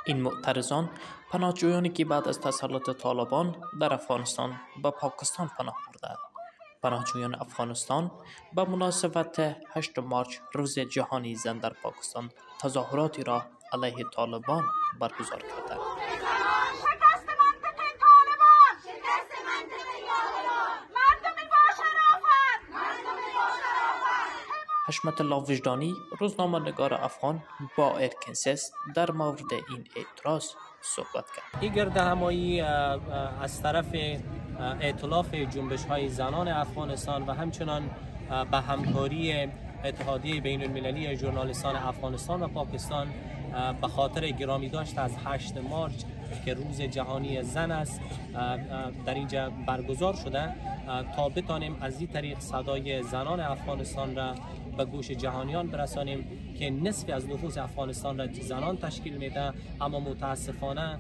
این معترضان پناهجویانی که بعد از تسلط طالبان در افغانستان به پاکستان پناه بردند. پناهجویان افغانستان به مناسبت 8 مارچ روز جهانی زن در پاکستان تظاهراتی را علیه طالبان برگزار کردند. حشمت الله وجدانی، روزنامه نگار افغان، با ارکنسس در مورد این اعتراض صحبت کرد. این گردهمایی از طرف ائتلاف جنبش های زنان افغانستان و همچنان به همکاری اتحادیه بین المللی ژورنالیستان افغانستان و پاکستان به خاطر گرامی داشت از 8 مارچ که روز جهانی زن است در اینجا برگزار شده تا بتانیم از این طریق صدای زنان افغانستان را به گوش جهانیان برسانیم که نصف از نفوس افغانستان را زنان تشکیل میده، اما متاسفانه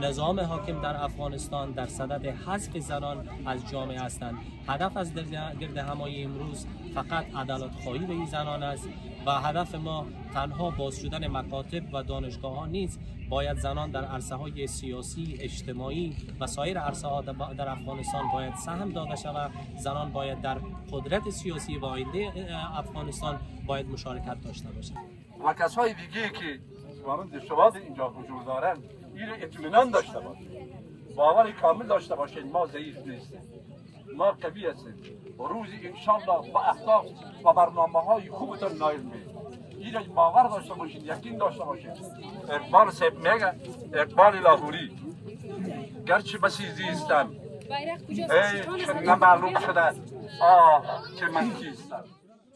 نظام حاکم در افغانستان در صدد حذف زنان از جامعه هستند. هدف از گرد همایی امروز فقط عدالت خواهی به این زنان است و هدف ما تنها باز شدن مکاتب و دانشگاه ها نیست. باید زنان در عرصه های سیاسی، اجتماعی و سایر عرصه ها در افغانستان باید سهم داده شود. زنان باید در قدرت سیاسی و آینده افغانستان باید مشارکت داشته باشند. و کسای دیگه که مانند شما اینجا حضور دارند این اطمینان داشته باشید، باور کامل داشته باشید، ما ضعیف نیستیم، ما قوی هستیم. روزی انشالله با اهداف و برنامه های خوبتون نایل می‌شید. این باور داشته باشید، یقین داشته باشید. اقبال صاحب میگه، اقبال لاهوری، گرچه بسی زیستم ای که نمعلوم شده آه که من کیستم.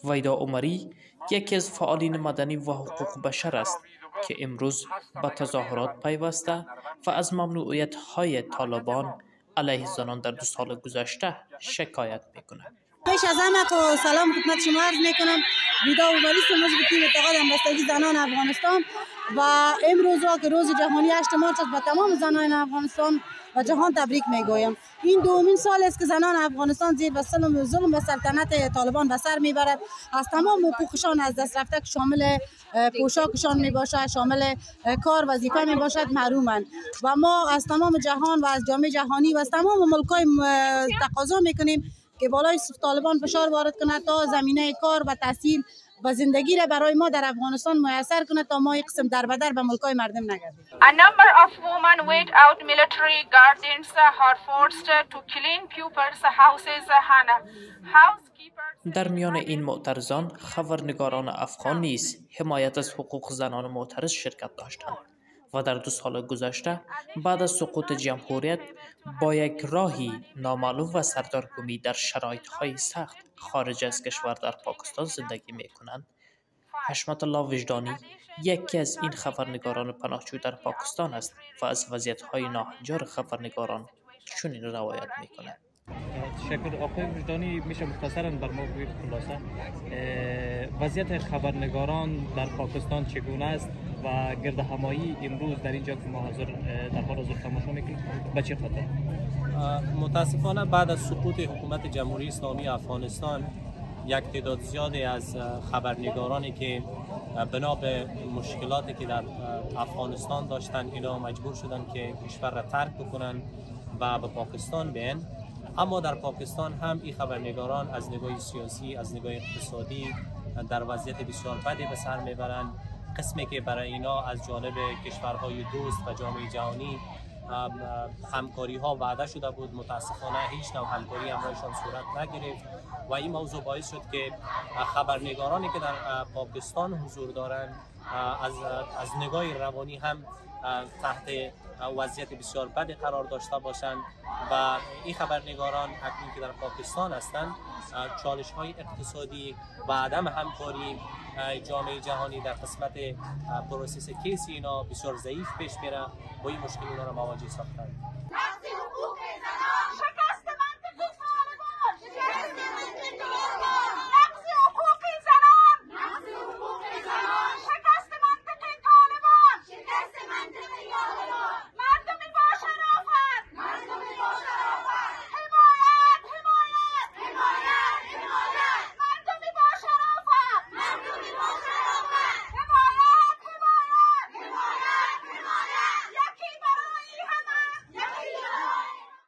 ویدا عمری یکی از فعالین مدنی و حقوق بشر است که امروز به تظاهرات پیوسته و از ممنوعیت های طالبان علیه زنان در 2 سال گذشته شکایت میکند. پیش از همه سلام خدمت شما عرض میکنم. ویدا عمری عضو تیم اتحاد همبستگی زنان افغانستان و امروز را که روز جهانی 8 مارچ است به تمام زنان افغانستان و جهان تبریک میگویم. این دومین سال است که زنان افغانستان زیر ظلم و سلطنت طالبان به سر میبرد. از تمام حقوقشان از دست رفته که شامل پوشاکشان میباشد، شامل کار وظیفه میباشد، محرومند و ما از تمام جهان و از جامعه جهانی و از تمام ملک‌های تقاضا میکنیم که بالای طالبان فشار وارد کند تا زمینه کار و تحصیل و زندگی را برای ما در افغانستان میسر کند تا ما یک قسم در بدر به ملک‌های مردم نگردیم. A number of women without military guardians are forced to clean pupils' houses and housekeepers. در میان این معترضان خبرنگاران افغان نیز حمایت از حقوق زنان معترض شرکت داشتند و در 2 سال گذشته بعد از سقوط جمهوریت با یک راهی نامعلوم و سردرگمی در شرایط‌های سخت خارج از کشور در پاکستان زندگی می‌کنند. حشمت الله وجدانی یکی از این خبرنگاران پناهجو در پاکستان است و از وضعیت‌های ناهنجار خبرنگاران چنین روایت می‌کند. تشکر آقای وجدانی. میشه مختصرا بر ما بگویید خلاصه وضعیت خبرنگاران در پاکستان چگونه است و گرد همایی امروز در اینجا که ما حاضر در حال حاضر تماشا میکنیم به چه خاطر؟ متاسفانه بعد از سقوط حکومت جمهوری اسلامی افغانستان یک تعداد زیادی از خبرنگارانی که بنا به مشکلاتی که در افغانستان داشتن اینا مجبور شدن که کشور را ترک بکنن و به پاکستان بیان. اما در پاکستان هم این خبرنگاران از نگاه سیاسی، از نگاه اقتصادی در وضعیت بسیار بدی به سر میبرند. قسمی که برای اینا از جانب کشورهای دوست و جامعه جهانی همکاری ها وعده شده بود، متاسفانه هیچ نوع همکاری همراهشان صورت نگرفت و این موضوع باعث شد که خبرنگارانی که در پاکستان حضور دارند از نگاه روانی هم تحت وضعیت بسیار بد قرار داشته باشند و این خبرنگاران اکنون که در پاکستان هستند چالش های اقتصادی و عدم همکاری جامعه جهانی در قسمت process case اینا بسیار ضعیف پیش میره و این مشکل اونا را مواجه ساختند.